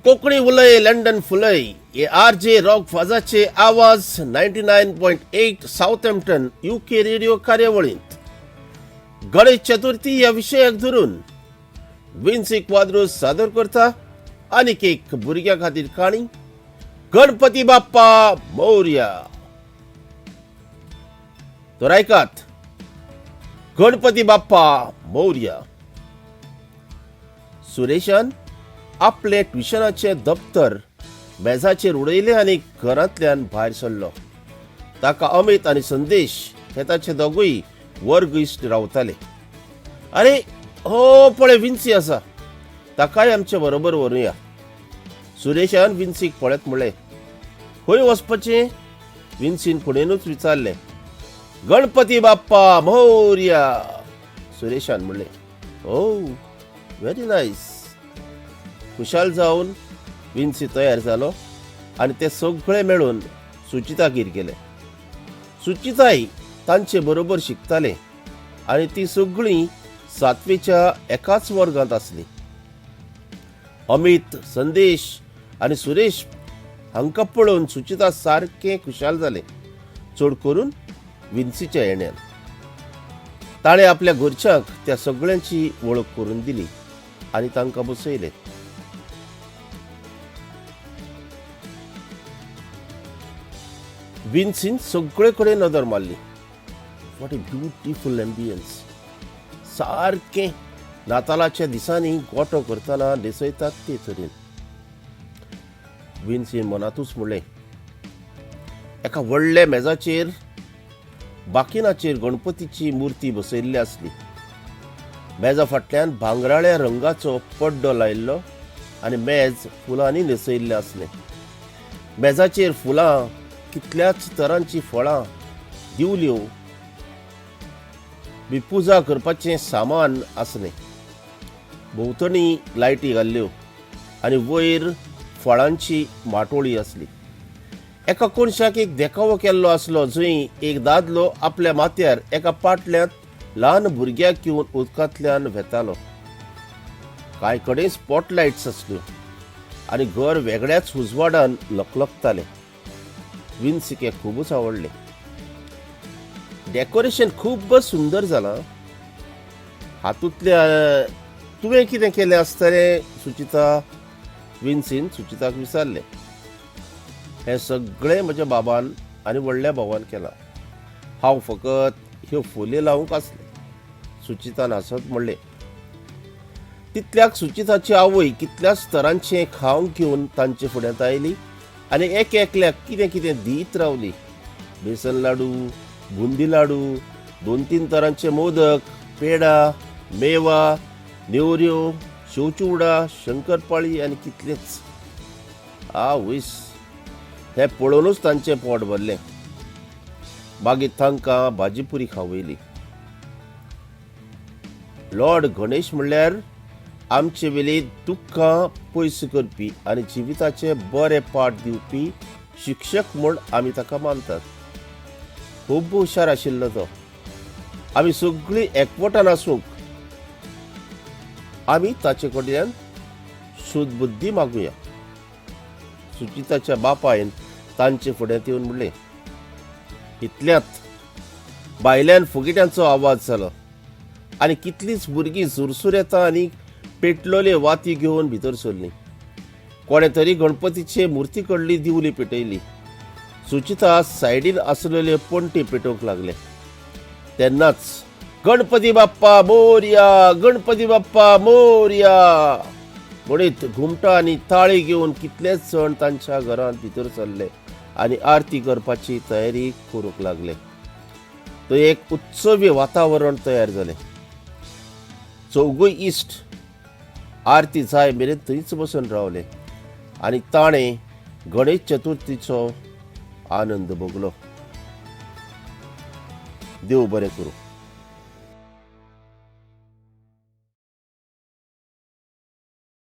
कोंकणी उलय लंडन फुलय हे R J rock फाजाचे आवाज 99.8 साउथहॅम्प्टन UK radio कार्यावळींत गणेश चतुर्थी ह्या विशयाक धरून विन्सी क्वाद्रोस सादर करता आनीक एक भुरग्यां खातीर काणी गणपती बाप्पा मोरया. तर आयकात गणपती बाप्पा मोरया. सुरेशान आपलें ट्युशनाचें दप्तर मेजाचेर उडयलें आनी घरांतल्यान भायर सरलो. ताका अमित आनी संदेश हे ताचे दोगूय वर्ग इश्ट रावताले. आरे हो पळय विन्सी आसा, ताकाय आमचे बरोबर व्हरूया. सुरेशान विन्सीक पळयत म्हणलें. खंय वचपाचें? विन्सीन खुणेनूच विचारलें. गणपती बाप्पा मोरया, सुरेशान म्हणलें. ओ व्हेरी नायस. खुशाल जावन विन्सी तयार जालो आनी ते सगळे मेळून सुचितागेर गेले. सुचिताय तांचे बरोबर शिकतालें आनी तीं सगळीं सातवेच्या एकाच वर्गांत आसलीं. अमित, संदेश आनी सुरेश हांकां पळोवन सुचिता सारकें खुशाल जालें, चड करून विन्सीच्या येण्यान. ताणें आपल्या घरच्यांक त्या सगळ्यांची वळख करून दिली आनी तांकां बसयले. विन्सीन सगळे कडेन नदर मारली. What a beautiful ambience. सारकें नातालाच्या दिसांनी गोटो करतना न्हेसयतात ते तरेन. विन्सीन मनांतूच म्हणलें. एका व्हडल्या मेजाचेर बाकिनाचेर गणपतीची मुर्ती बसयल्ली आसली. मेजा फाटल्यान भांगराळ्या रंगाचो पड्डो लायिल्लो आनी मेज फुलांनी न्हेसयिल्लें आसलें. मेजाचेर फुलां, कितल्याच तरांचीं फळां, दिवल्यो बी पुजा करपाचें सामान आसलें. भोंवतणी लायटी घाल्ल्यो आनी वयर फळांची माटोळी आसली. एका कोनशाक एक देखावो केल्लो आसलो जंय एक दादलो आपल्या माथ्यार एका पाटल्यांत ल्हान भुरग्याक घेवन उदकांतल्यान वेतालो. कांय कडेन स्पॉट लायट्स आसल्यो आनी घर वेगळ्याच उजवाडान लकलकतालें. विन्सीक हें खुबूच आवडलें. डेकोरेशन खूब सुंदर जालां. हातूंतल्या तुवें कितें केलें आसतलें सुचिता? विन्सीन सुचिताक विचारलें. हें सगळें म्हज्या बाबान आनी व्हडल्या भावान केलां. हांव फकत ह्यो फुल्यो लावंक आसलें, सुचितान हांसत म्हणलें. तितल्याक सुचिताची आवय कितल्याच तरांचें खावंक घेवन तांचे फुड्यांत आयली आनी एक एकल्याक कितें कितें दीत रावली. बेसन लाडू, बुंदी लाडू, दोन तीन तरांचे मोदक, पेडा, मेवा, नेवऱ्यो, शेवचिवडा, शंकरपाळी आनी कितलेंच. आवयस, हें पळोवनूच तांचें पोट भरलें. मागीर तांकां भाजीपुरी खावयली. लॉर्ड गणेश म्हणल्यार आमचे वेली दुख्खां पयस करपी आनी जिविताचे बरे पाठ दिवपी शिक्षक म्हूण आमी ताका मानतात. खूब हुशार आशिल्लो तो. आमी सगळीं एकवटान आसूंक आमी ताचे कडल्यान सुदबुद्दी मागुया, सुचिताच्या बापायन तांचे फुड्यांत येवन म्हणलें. इतल्यांत भायल्यान फुगेट्यांचो आवाज जालो आनी कितलींच भुरगीं सुरसुरेतां आनी पेटलोले वाती घेवन भितर सरलीं. कोणें तरी गणपतीचे मुर्ती कडली दिवली पेटयली. सुचिता सायडीन आसलेले पणटी पेटोवंक लागलें. तेन्नाच गणपती बाप्पा मोरया, गणपती बाप्पा मोरया म्हणीत घुमटां आनी ताळी घेवन कितलेच जण तांच्या घरांत भितर सरले आनी आरती करपाची तयारी करूंक लागले. थंय एक उत्सवी वातावरण तयार जालें. चौगूय इश्ट आरती जाय मेरेन थंयच बसून रावले आनी ताणें गणेश चतुर्थीचो आनंद भोगलो. देव बरें करूं.